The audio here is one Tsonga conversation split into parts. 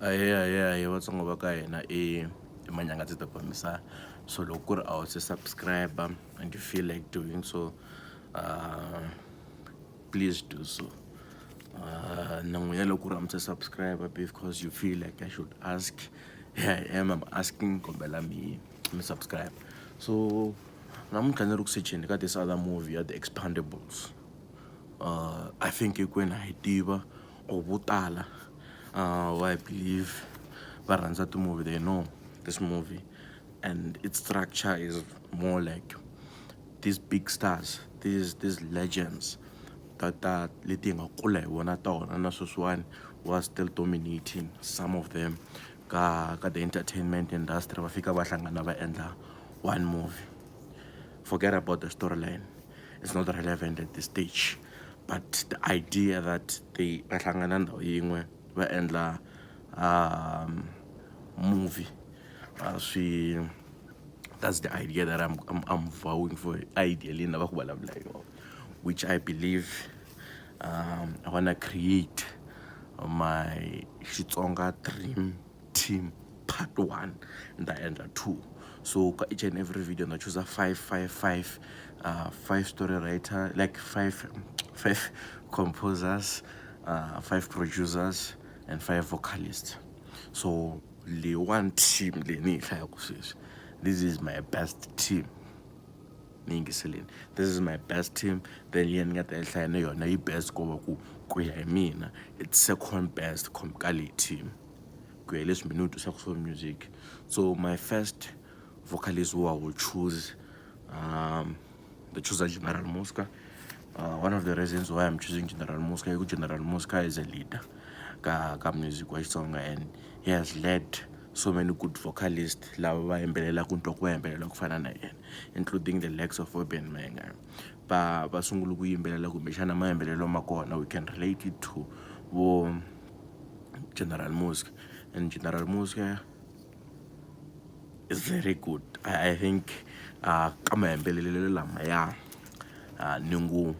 Ahee ahee ahee Vatsonga va ka hina i Manyangatsi ta kombisa. So loko ku ri a wu se subscribe and you feel like doing so, please do so. Na n'wina loko ku ri a mi se subscribe because you feel like I should ask, here I am, I'm asking, kombela mi subscribe. So namuntlha ni ri ku secheni ka this other movie ya The Expendables. I think hinkwenu ha yi tiva or vo tala, I believe va rhandza ti-movie, they know this movie, and its structure is more like these big stars, these legends ta leti hi nga kula hi vona tona na sweswiwani was still dominating, some of them ka the entertainment industry, va fika va hlangana va endla one movie. Forget about the storyline, it's not relevant at this stage, but the idea that they va hlangana ndhawu yin'we va endla movie, swi that's the idea that I'm vowing for, idea leyi ni lavaka ku vulavula hi yona, which I believe I wanna create my Xitsonga dream team part one, ni ta endla two. So ka each and every video na choose five, five, five, five story writer, like five, five composers, five producers and five vocalists. So le one team leyi ni yi hlayaka sweswi, this is my best team. Ni yingiseleni, this is my best team. Then leyi ni nga ta yi hlaya na yona yi best, ko va ku ya hi mina it's second best ka leyi team, ku ya hi leswi mina ni twisaka swo music. So my first vocalist who I will choose, the choose General Muzka. One of the reasons why I'm choosing General Muzka i ku General Muzka is a leader ka music wa Xitsonga, and he has led so many good vocalists lava va yimbelelaka, ni twa ku va yimbelela ku fana na yena, including the likes of Benny Mayengani. Va sungule ku yimbelela kumbexana mayimbelelo ma kona we can relate it to vo General Muzka, and General Muzka is very good. I think ka mayimbelelelo lamaya, ni ngo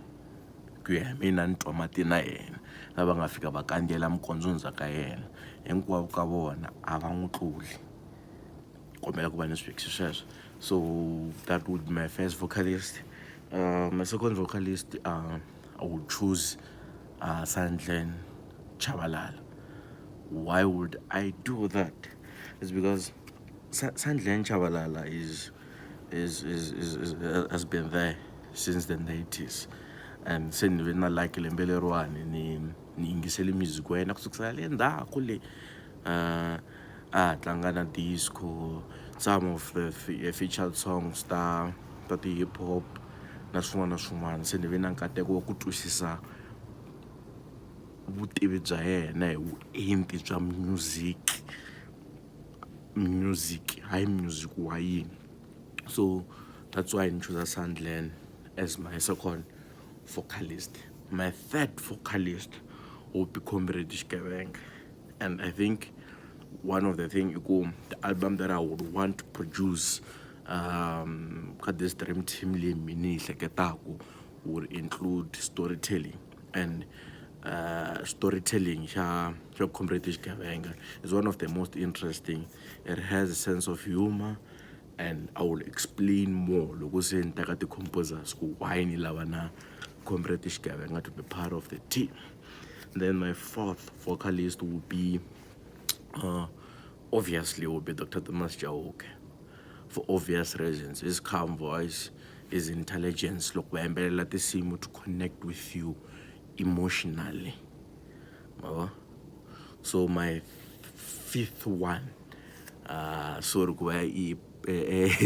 ku ya hi mina ni twa mati na yena, lava nga fika va kandziyela mikondzo ndzhaku ka yena hinkwavo ka vona a va n'wi tluli. Kombela ku va ni swi vekisi sweswo. So that would be my first vocalist. My second vocalist, I would choose Sandlen Chabalala. Why would I do that? It's because Sandlen Chabalala is has been there since the 90s, and se ni ve na like lembe leriwani ni yingisele music wa yena kusukisela le ndzhaku le, a tlanga na disco, some of the featured songs ta ti-hip hop na swin'wana na swin'wana. Se ni ve na nkateko wa ku twisisa vutivi bya yena hi vuenti bya music, hayi music wa yini. So that's why ni choose Sandlen as my second vocalist. My third vocalist will be Comrade Xikevenga, and I think one of the thing i ku the album that I would want to produce ka this dream team leyi mina yi hleketaku would include storytelling, and storytelling xa Comrade Xikevenga is one of the most interesting. It has a sense of humor, and I will explain more loko se ni teka ti-composers ku why ni lava na Comrade Xikevenga to be part of the team. Then my fourth vocalist will be, obviously will be Dr. Thomas Chauke, for obvious reasons. His calm voice, his intelligence, loko va yimbelela tinsimu to connect with you emotionally. Ma so my fifth one, sorry ku va i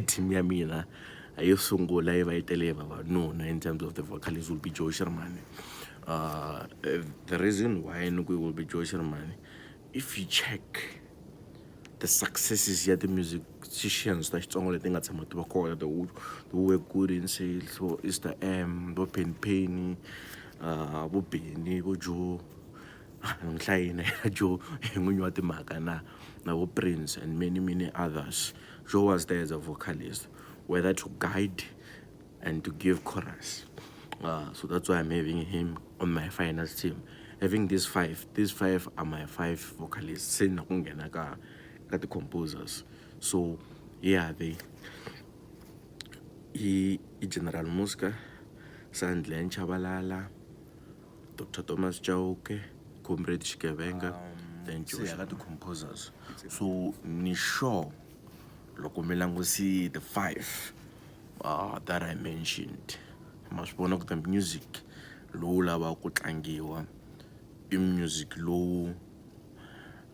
team ya mina yo sungula yi va yi tele vavanuna in terms of the vocalist, will be Joe Shirimani. The reason why ni ku will be Joe Shirimani, if you check the successes ya ti-musicians ta Xitsonga leti nga tshama ti va kona, the who were good in sales, vo Easter M, vo Penny Penny, vo Benny, vo Joe, ni hlayini na Joe hi n'winyi wa timhaka, na vo Prince and many, many others, Joe was there as a vocalist, whether to guide and to give chorus. So that's why I'm having him on my final team. Having these five, these five are my five vocalists, se na ku nghena ka ti-composers. So yeah, they i General Muzka, Sandlen Chabalala, Dr Thomas Chauke, Comrade Xikevenga, then se ya ka ti-composers. So ni sure loko mi langusi the five that I mentioned, ma swi vona ku the music lowu lavaka ku tlangiwa i music lowu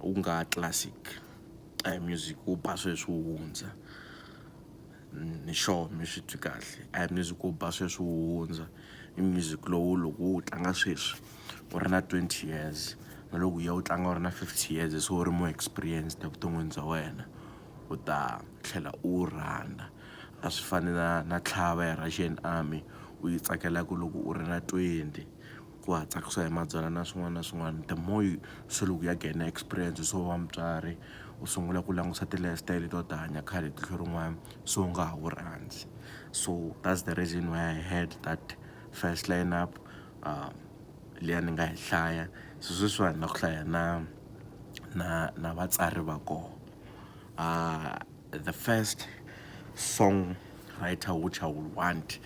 wu nga classic, a hi music wo ba sweswi wu hundza. Ni sure mi swi twi kahle, a hi music wo ba sweswi wu hundza, i music lowu loko wo wu tlanga sweswi u ri na 20 years, na loko u ya u tlanga u ri na 50 years, se u ri more experienced evuton'wini bya wena, u ta tlhela u wu rhandza. A swi fani na tlhava ya Russian Army u yi tsakelaka loko u ri na 20, ku ha tsakisiwa hi madzana na swin'wana na swin'wana. The more you, se loko u ya gain experience, se u va mutswari, u sungula ku langusa ti-lifestyle leti a ti hanya khale hi tihlo rin'wana, se u nga ha wu rhandzi. So that's the reason why I had that first line up liya ni nga yi hlaya. Se sweswiwani na ku hlaya na vatsari va kona. The first song writer which I would want,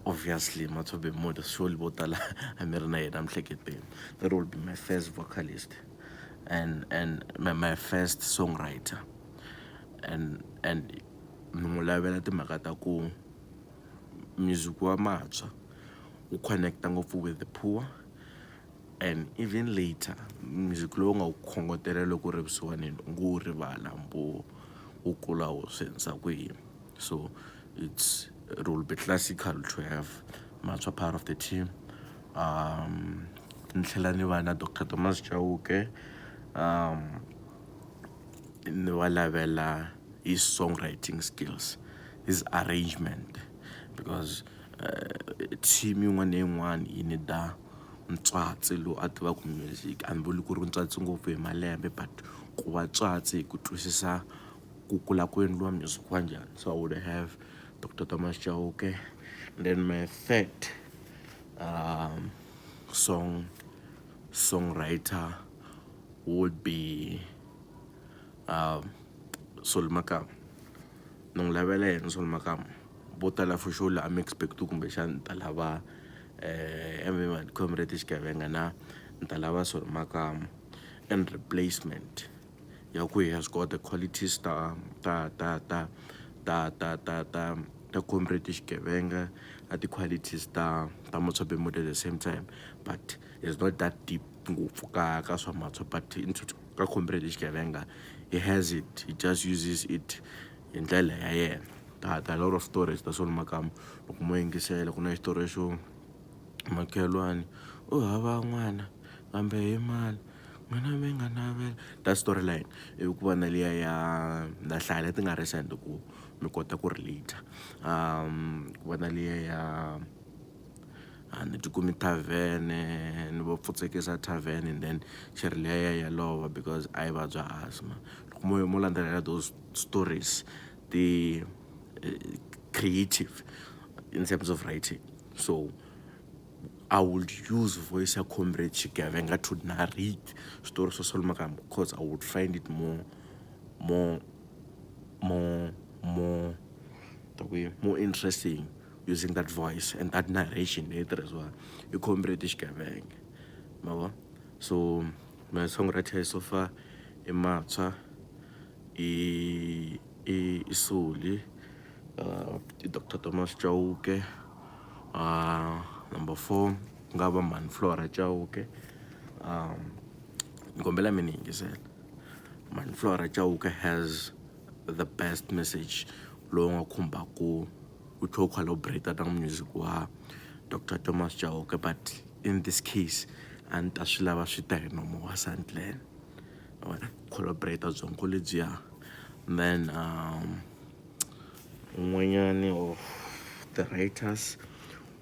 obviously Mathobe Moda, surely vo tala a mi ri na yena miehleketweni. That will be my first vocalist and my first songwriter, and ni n'wi lavela timhaka ta ku music wa Matshwa wu connect-a ngopfu with the poor, and even later music lowu nga wu khongotela loko u ri vusiwaneni u ngo wu rivala hambi wu kula wu swi endlisa ku yini. So it will be classical to have Matshwa part of the team. Ni tlhela ni va na Dr Thomas Chauke, ni va lavela his songwriting skills, his arrangement, because team yin'wana na yin'wana yi need-a ntswatsi lowu a tivaka music. A ni vuli ku ri ntswatsi ngopfu hi malembe, but ku va tswatsi hi ku twisisa ku kula ku endliwa music wa njhani. So I would have Dr Thomas Chauke. Then my third songwriter would be Solly Makamu. Ni n'wi lavela yena Solly Makamu. Vo tala for sure a mi expect kumbexana ni ta lava Comrade Xikevenga, na ni ta lava Solly Makamu in replacement ya ku he has got the qualities ta Comrade Xikevenga na ti-qualities ta Mathobe Moda at the same time, but it's not that deep ngopfu ka swa Matshwa, but into ka Comrade Xikevenga he has it, he just uses it hi ndlela ya yena. Ta a lot of stories ta Solly Makamu, loko mo yingisela ku na xitori xo makhelwani u hava n'wana kambe hi mali n'wina mi nga navela, that storyline. Ivi ku va na liya ya na hlaya leti nga recent ku mi kota ku relate. Ku va na liya ya a ni ti kumi tavhene, ni va pfutsekisa tavern, and then cherry liya ya lova because a yi vabya asthma. Loko mo landzelela those stories, ti creative in terms of writing. So I would use voice ya Comrade Xikevenga to narrate switori swa Solly Makamu, because I would find it more more interesting using that voice and that narration leyi tirhisiwaka i Comrade Xikevenga, ma vo. So my songwriter so far i Matshwa, i Solly, i Dr Thomas Chauke, number four ku nga va Mhani Flora Chauke. Ni kombela mi ni yingisela, Mhani Flora Chauke has the best message lowu nga khumbaku, wu tlhe wu collaborate na music wa Dr Thomas Chauke, but in this case a ni ta swi lava swi ta hi nomo wa Sandlen, collaborate byongo lebyiya. Then un'wanyani of the writers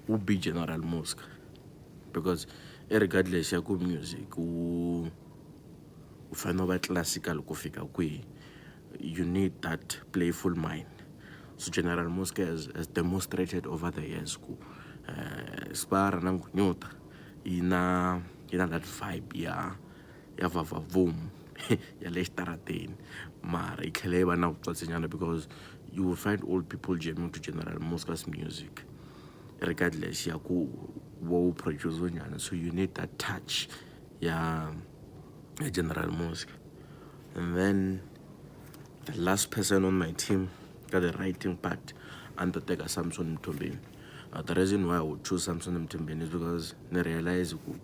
would be General Muzka, because irregardless ya ku music wu fanele wu va classical ku fika kwihi, you need that playful mind. So General Muzka has demonstrated over the years ku Spara na Ngunyuta yi na Yi na that vibe ya vavavoom ya le xitarateni mara yi tlhela yi va na vutsotsi nyana because you will find old people jamming to General Muzka's music regardless ya ku wo produce njhani. So you need that touch ya General Muzka. And then the last person on my team ka the writing part, a ni ta teka Samson Mthombeni. The reason why I would choose Samson Mthombeni is because ni realize ku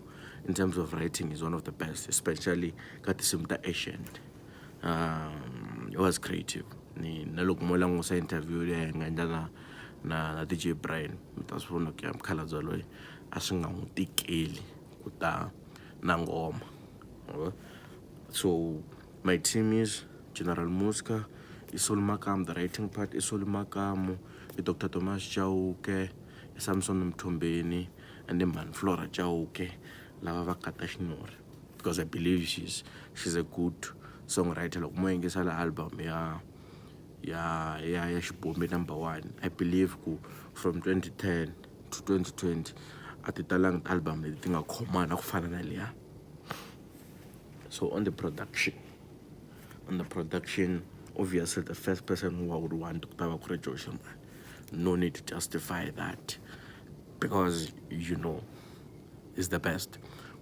in terms of writing is one of the best, especially ka tinsimu ta ancient. He was creative. Ni na loko mo langusa interview leyi hi nga endla na DJ Brian, mi ta swi vona ku ya mukhalabye loyi a swi nga n'wi tikeli ku ta na nghoma. So my team is General Muzka, i Solly Makamu, the writing part i Solly Makamu, i Dr Thomas Chauke, i Samson Mthombeni and then Flora Chauke lava va kata Xinyori, because I believe she's a good songwriter. Loko mo yingisela album ya Xibombi number one, I believe ku from 2010 to 2020 a ti talangi ti-album leti ti nga khomana ku fana na liya. So on the production, obviously the first person who I would want ku ta va ku ri Joe Shirimani. No need to justify that because you know is the best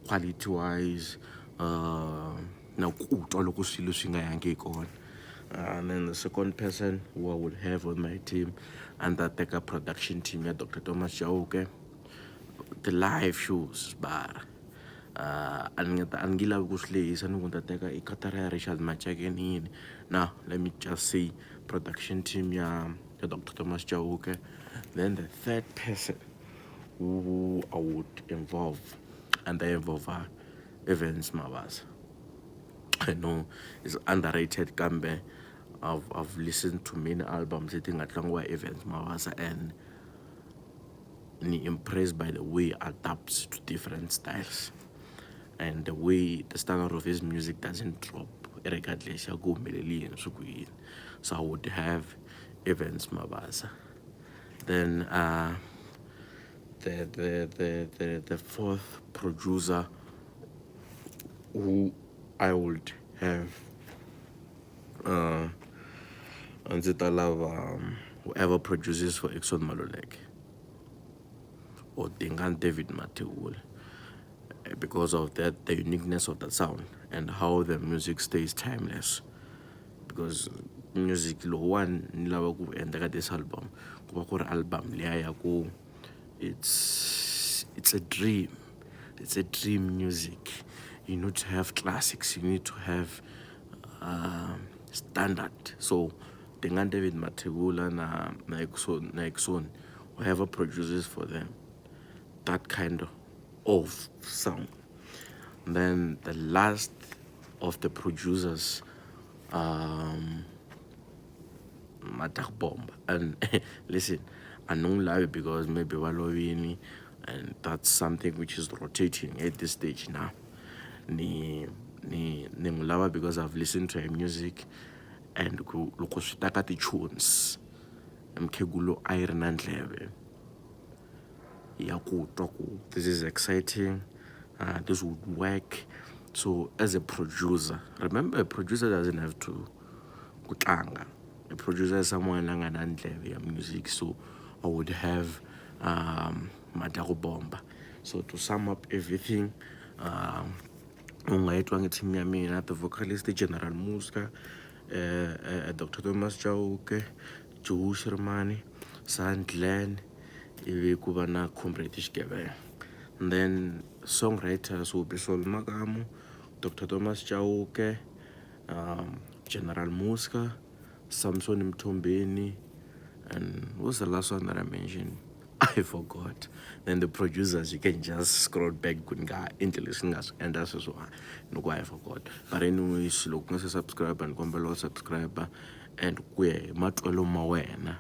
quality wise, na ku twa loko swilo swi nga yangi hi kona. And then the second person who I would have on my team, a ni ta teka production team ya Dr Thomas Chauke, the live shows bara. A ni nga ta a ni nge lavi ku swi lehisa ni ku ni ta teka i katara ya Richard Machakenini. Now let me just say production team ya Dr Thomas Chauke. Then the third person who I would involve, and I involve Evans Mabasa. I know is underrated, kambe I've listened to many albums leti nga tlangiwa hi Evans Mabasa and ni impressed by the way he adapts to different styles and the way the standard of his music doesn't drop regardless ya ku humeleli yini swi ku yini. So I would have Evans Mabasa. Then the fourth producer who I would have, a ndzi ta lava whoever produces for Eckson Maluleke or Dingaan David Mathebula, because of that the uniqueness of the sound and how the music stays timeless, because music lowuwani ni lava ku endla ka this album ku va ku ri album liya ya ku it's a dream, it's a dream music. You need to have classics, you need to have standard. So Dingaan David Mathebula na Eckson, whoever produces for them, that kind of sound. Then the last of the producers, Matak Bomb. And listen, a ni n'wi lavi because maybe va lovini and that's something which is rotating at this stage now. Ni n'wi lava because I've listened to her music and ku loko swi ta ka ti-tunes, mukhegulu a yi ri na ndleve ya ku twa ku this is exciting, this would work. So as a producer, remember, a producer doesn't have to ku tlanga. A producer is someone la nga na ndleve ya music. So I would have Madaku Bomba. So to sum up everything, u nga yi twangi team ya mina: the vocalist General Muzka, Dr Thomas Chauke, Joe Shirimani, Sandlen, ivi ku va na Comrade Xigevenga. And then songwriters will be Sol Makamu, Dr Thomas Chauke, General Muzka, Samson Mthombeni, and what's the last one that I mentioned? I forgot. Then the producers, you can just scroll back ku ni nga endli leswi ni nga swi endla sweswiwani ni ku I forgot. But anyways, loko u nga se subscribe, ni kombela u subscribe, and ku ya hi matwelo ma wena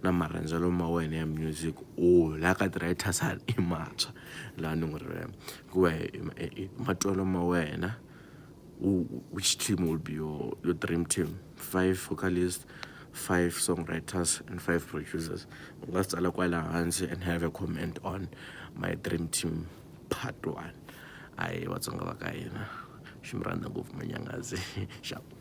na marhandzelo ma wena ya music, u la ka ti-writers i mantshwa laha ni n'wi rivele ku ya hi matwelo ma wena, which team will be your dream team? Five vocalists, five songwriters and five producers. U nga swi tsala kwala hansi and have a comment on my dream team part one. Hayi, Vatsonga va ka hina, xi mi rhandza ngopfu Manyangazi. Xap.